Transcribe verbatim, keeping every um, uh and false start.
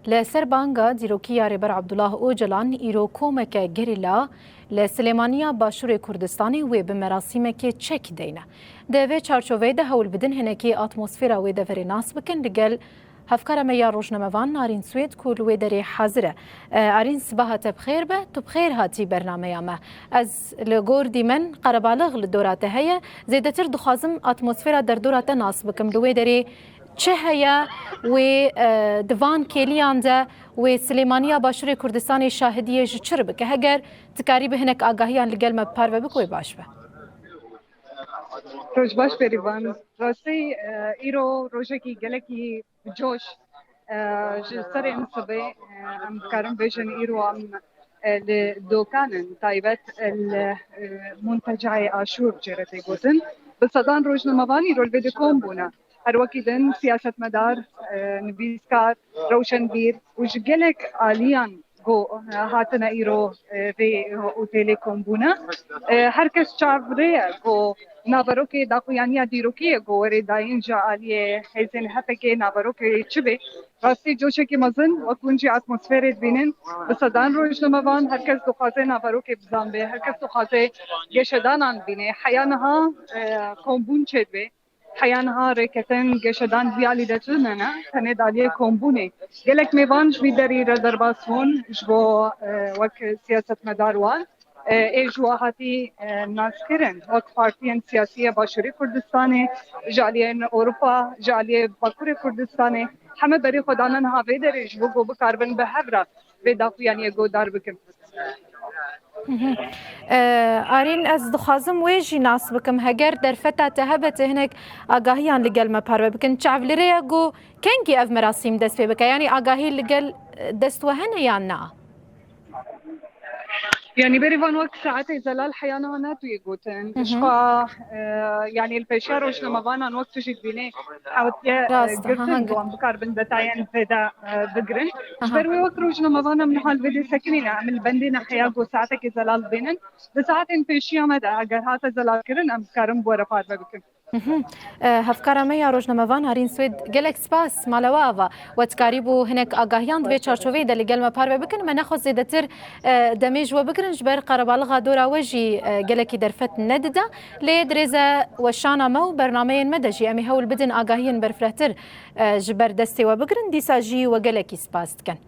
Li ser banga dîrokî ya Rêber Abdullah Ocalan îro komeke gerîla li Silêmaniya Başûrê Kurdistanê wê bi merasîmekê çek deyne. Di vê çarçoveyê de hewl bidin hinekî atmosfera wê deverê nas bikin li gel hevkara me ya rojnamevan Arîn Swêd ku li wê derê hazir e. E, Arîn, sibaha te bi xêr be, tu bi xêr hatî bernameya me. Ez li gor dîmen qerebalix li dora te heye, zêdetir dixwazim atmosfera derdora te nas bikim. Li wê derê çi heye wê, e, di van kêliyan de wê Silêmaniya Başûrê Kurdistanê şahidiyê ji çi re bike? Heger tu karî bi hinek agahiyan li gel me parve bik wê baş be. Roj baş Bêrîvan. Rastî, e, îro rojekî gelekî bi coş, e, ji serê em sibê, e, em dikarin bêjin îro em, e, li dokanin taybet, e, li, e, Muntecayê Aşûr jê re tê gotin. Bi sedan rojnamevan îro li vê de kom bûne. Her wekî din siyasetmedar, e, nivîskar, rewşenbîr û ji gelek aliyan ku, e, hatine îro, e, vê otêlê kom bûne. E, her kes çav rê ye ku naverokê daxuyaniya dîrokî ye ku were dayîn ji aliyê hêzên H P G naverokê çi be. Rastî coşekî mezin, wek hûn jî atmosferê dibînin. Bi sedan rojnamevan, her kes dixwaze naverokê bizanbe, her kes dixwaze geşedanan bibîne. Heya niha, e, kombûn çêdibe. Heya niha rêketin geşedan vî alî de tune ne, tenê di aliyê kombûnê. Gelek mêvan ji vî derî re derbas bûn ji bo, e, wek siyasetmedar wan. E, ê ji we hatî, e, naskirin wek partiyên siyasî ya Başûrê Kurdistanê, ji aliyên Ewropa, ji aliyê Bakurê Kurdistanê. Heme berê xwe dane niha vê derê ji bo ku bikaribin bi hev re vê daxuyaniyê guhdar bikin. Arîn, ez dixwazim wê jî nas bikim. Heger derfeta te hebe, tu hinek agahiyan li gel me parve bikin. Çav li rê ye ku kengî ev merasîm dest pê bike? Yanî agahî li gel, e, dest we hene yan na? Yanî berîvan wek saetê zelal heya niha ne tu yê gotin. Hı hı. Ji xwe, e, yanî li pêşiya rojnamevanan wek tu jî dibînî hewtiye, e, girtin ku em bikaribin detayên zêde, e, bigirin. Ji ber wê wek rojnamevan em niha li vê dê sekinîne, em li bendê ne heya ku saetekê zelal bênin. Di saetên pêşiya me de eger hate zelalkirin em dikarin bi we re parve bikin. Mhm. E, hevkara me ya rojnamevan Arîn Swêd, gelek spas, mala we ava. We dikarîbû hinek agahiyan di vê çarçoveyê de li gel me parve bikin. Me nexwest zêdetir, e, demê ji we bigirin, ji ber qerebalixa dora we jî, e, gelekî derfet nedida. Lê dirêze weşana me û bernameyên me de jî em ê hewl bidin agahiyên berfirehtir, e, ji ber destê we bigirin. Dîsa jî we gelekî spas dikin.